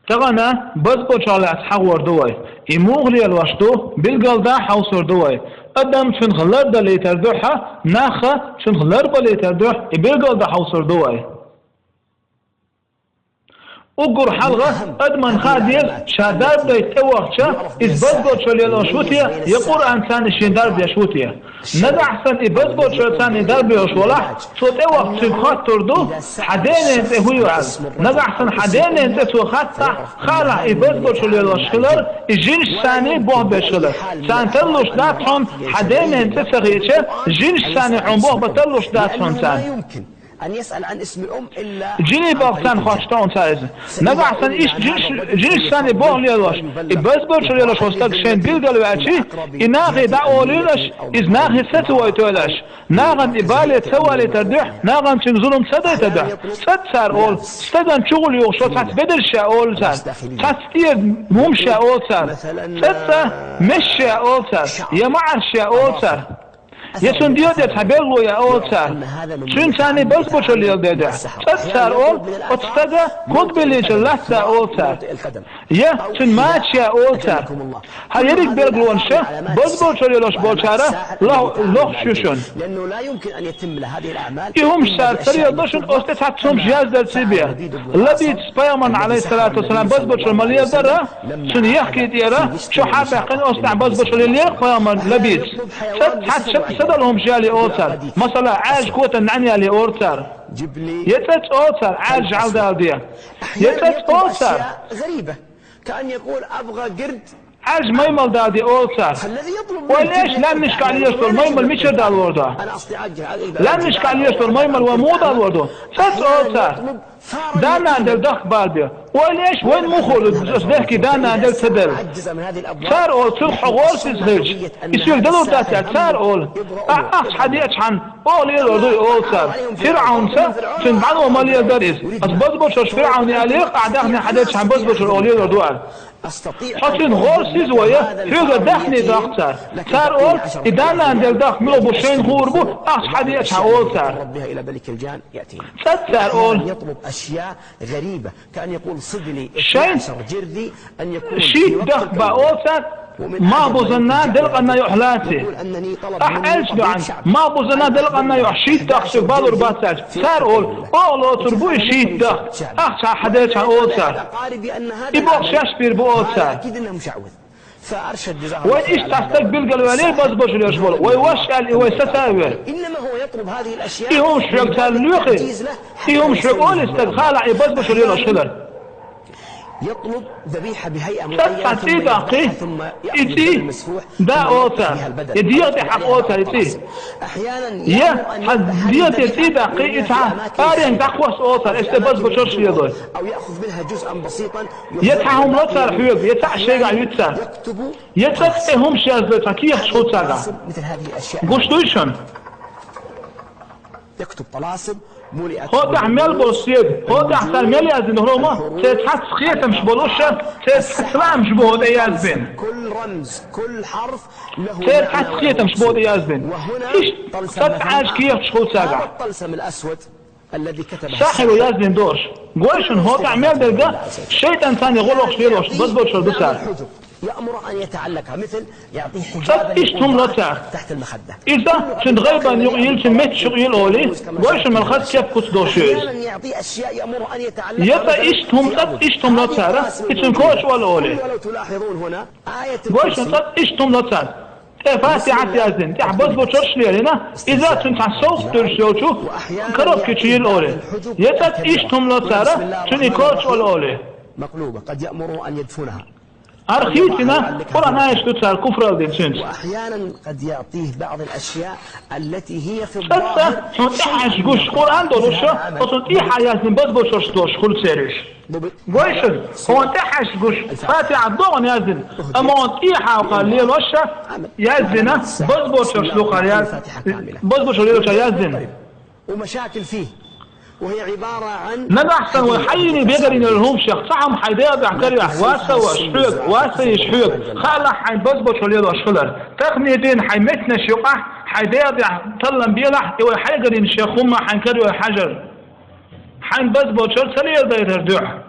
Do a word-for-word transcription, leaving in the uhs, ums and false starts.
Тахана бозбуунчаллаца хьагӀор ду вай. И муха лелош ду, билгал да хьовсур ду вай. Адам цунах лардалийтар дуьхьа, нах цунах ларбалийтар дуьхьа, и билгал да хьовсур ду вай. Уггар хьалха адаман хаа деза, ша дарба дайта тӀевахча, иза бозбуунчалла лелош ву те, я Къуръан царна шен дарба деш ву те. Нагахь санна и бозбуунчалла царна и дарба йолуш валахь, цо тӀевахча цуьнга хоттур ду, хьан денан цӀе хӀун ю аьлла. Нагахь санна хьан денан цӀе цо хаттахь, хаалахь и бозбуунчалла лелош хилар, и жинаш санна болх беш хилар. Царна таллуш дац хьуна, хьан денан цӀе ца хиъча, жинаш санна хьуна болх бан таллуш дац хьуна царна. Жинийн балха царна хоттуш ду хьуна цара иза. Нагахь санна иштта жинаш, жинаш санна болх лелош, и бозбуунчалла лелош волу стаг шайна билгал ваьлча, и нахе дӀаолийла аша, иза нахе сацавойтийла аша. Нахана и бале ца валийтар дуьхьа, нахана цуьнга зулам ца дайтар дуьхьа. ЦӀаццара олу, стагана чугӀула юхуш волу цхьацца бедарш ша олу цара. Цхьацца тӀера хӀума ша олу цара. ЦӀаццара мес ша олу цара, я маӀарш ша олу цара. Я цунна доьду цхьа белхало я олу цара. Цуьнан царна бозбуунчалла леладе дуьхьа. ЦӀаццара олу, оцу стага ког биллинчалла лаьцна олу цара. Я цуьнан мачаш я олу цара. Хьан ерриг белхалонаш бозбуунчалла лелош болчара лох-, лохуш ю шуна. И хӀумаш цара ца леладо шуна, оцу тӀе цхьацца хӀумаш яздарций бен. Лабийца пайхамарна, Ӏалайхиссалату вассалам, бозбуунчалла ма леладара, цуьнан ехкий тӀера чохь а баьккхина, оцу тӀехь бозбуунчалла лелера пайхамарна лабийца. Цхьацца, цхьацца садала хӀумаш ялий олу цара. Масала, Ӏаьржа котан нӀаьна ялий олу цара. Я цӀаццара олу цара, Ӏаьржа хьалдаладе. Я цӀаццара олу цара, Ӏаьржа маймал даладе олу цара. Ойла еш, лаьмнашкахь лелаш долу маймал мичара далор ду? Лаьмнашкахь лелаш долу маймал вай муха далор ду? ЦӀаццара олу цара. Да-нана делла дахка бала бе. Ойла еш, вайна муха хуьлу, аса дехке да-нана делла ца делла. Цара олу, цунах хьо гӀорасиз хилча, и соьга далур дац аьлла, цара олу. Ахь ахча хьан деачхьана, оха лелор ду и олу цара. ФирӀавнца цуьнан бӀаьно ма леладара иза. Аса бозбуунчаллаш ФирӀавне аьллера, ахь даьхни хьан делчхьана бозбуунчалла оха лелор ду аьлла. Хьо цуьнан гӀорасиз вай, хьоьгара даьхни дохку цара. Цара олу, и да-нана делла дахка мила бу шайна хуур бу, ахча хьан деачхьана олу цара. ЦӀаццара олу. Шайна шийтта дахка бан олу цара, малхбузанна делкъанна юкъахь лаций. Ахь аьлча доьгӀна, малхбузанна делкъанна юкъахь шийтта дахка соьга балур бац аьлча, цара олу, оха лоцур бу и шийтта дахка, ахча хьан делчхьана олу цара. И болх шаьш бийр бу олу цара. Вайна иштта цхьа стаг билгалваьллера бозбуунчалла лелош волу, вай ваша аьлла и вай сацавера. И хӀумаш хьоьга цара лоьхий, и хӀумаш хьоьга олий стага, хаалахь и бозбуунчалла лелош хилар. ЦӀаццара цӀий даккхий, и цӀий да олу цара, я дегӀа тӀе хьакха олу цара и цӀий. Я хьан дегӀа тӀе цӀий даккхий, и цхьа аренга дӀакхосса олу цара, аса тӀе бозбуунчаллаш лелой. Я цхьа хӀума ло цара хьоьга, я цхьаъ шайгахь юьту цара. Я цӀаццӀе хӀумаш яздой цхьа кехаташ хуьлу цаьргахь. Гуш дуй шуна? ХӀокху тӀехь мел болу седа, хӀокху тӀехь цара мел яздина хӀума, церан цхьацца кхетамаш болуш, церан цхьацца лаамаш бу хӀокху тӀе яздина. Церан цхьацца кхетамаш бу хӀокху тӀе яздина. Иштта цӀаццӀе Ӏаьржа кехаташ хуьлу цаьргахь. Сахьихь яздина долуш. Гой шуна, хӀокху тӀехь мел дерг, шайтӀан царна гӀо лохуш лелош, бозбуунчалла ду цара. ЦӀаццӀе иштта хӀума ло цара. Иза цуьнан гӀайбанна юкъа йилла, цуьнан метташ юкъа йилла олий, гой шуна, мел хаза кеп куц долуш ю иза. Я цӀа иштта хӀума, цӀаццӀе иштта хӀума ло цара, и цуьнан коча олу олий. Гой шуна, цӀаццӀе иштта хӀума ло цара. ТӀе Фатихьат яздина, тӀехь бозбуунчаллаш лелийна, иза цуьнан цхьа совгӀат дуьрзуш йолчу коробки чу йилла олий. Я цӀаццӀе иштта хӀума ло цара, цуьнан и коча олу олий. Архитина, Къуръан аяташ ду цара куфралла дина цуьнца. ЦӀаццӀе хьуна тӀехьаьжча гуш Къуръан долуш, оцунна тӀехьа яздина бозбуунчаллаш долуш хуьлу церан уьш. Гой шуна, хӀунда тӀехьаьжча гуш, Фатихьат догӀана яздина, амма хӀунда тӀехьа вахар лелош яздина, бозбуунчаллаш лухар яз-, бозбуунчалла лелочара яздина. Нагахь санна вай хьайийний бедарийна йолу хӀумаш яхь, цхьа хӀума хьайн дегӀа тӀехь карайахь, вац ца ваш хьоьга, вац ца йиш хьоьга, хаалахь хьайн бозбуунчалла лелош хилар. Таханлерчу дийнахь хьайн меттанаш юкъахь, хьайн дегӀа тӀехь таллам белахь, и вай хьайгарийна шех хӀума хьайн карайой хьажар. Хьайн бозбуунчалла ца леладайтар дуьхьа.